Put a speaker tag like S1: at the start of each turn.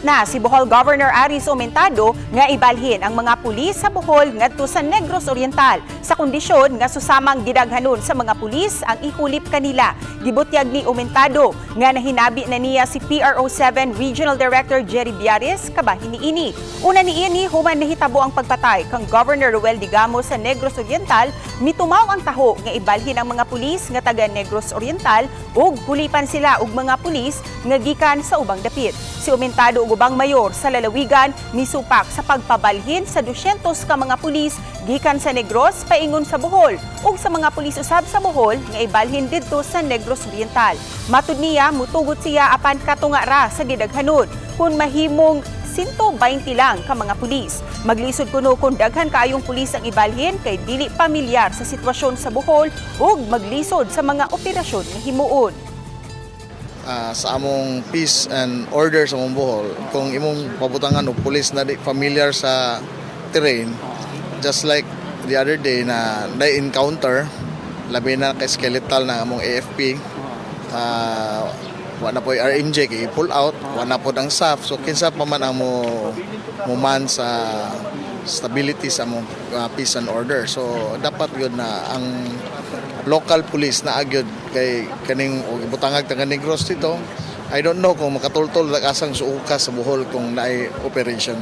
S1: Nisugot na si Bohol Governor Aris Aumentado nga ibalhin ang mga pulis sa Bohol ngadto sa Negros Oriental sa kondisyon nga susamang gidaghanon sa mga pulis ang ihulip kanila. Gibutyag ni Aumentado nga nahinabi na niya si PRO7 Regional Director Jerry Biares kabahin niini. Una niini, human nahitabo ang pagpatay kang Governor Roel Degamo sa Negros Oriental, mitumaw ang taho nga ibalhin ang mga pulis nga taga Negros Oriental ug hulipan sila og mga pulis nga gikan sa ubang dapit. Si Aumentado ug ubang mayor sa lalawigan misupak sa pagpabalhin sa 200 ka mga pulis gikan sa Negros paingon sa Bohol ug sa mga pulis usab sa Bohol nga ibalhin didto sa Negros Oriental. Matud niya, mutugot siya apan katunga ra sa gidaghanon kung mahimong 120 lang ka mga pulis. Maglisod kuno kung daghan kaayong pulis ang ibalhin kay dili pamilyar sa sitwasyon sa Bohol ug maglisod sa mga operasyon nga himuon.
S2: Sa among peace and order sa among Bohol, kung imong pabutangan og pulis na di familiar sa terrain, just like the other day na na-encounter, labi na kay skeletal na among AFP, wa na po RMG kay pull out, wa na po ang SAF, so kinsa pa man ang mo man sa stability sa among peace and order? So dapat gyud na ang local police na agyod kay kaning og ibutangag taga Negros dito, I don't know kung makatultol asang suoka sa Bohol kung naay operation.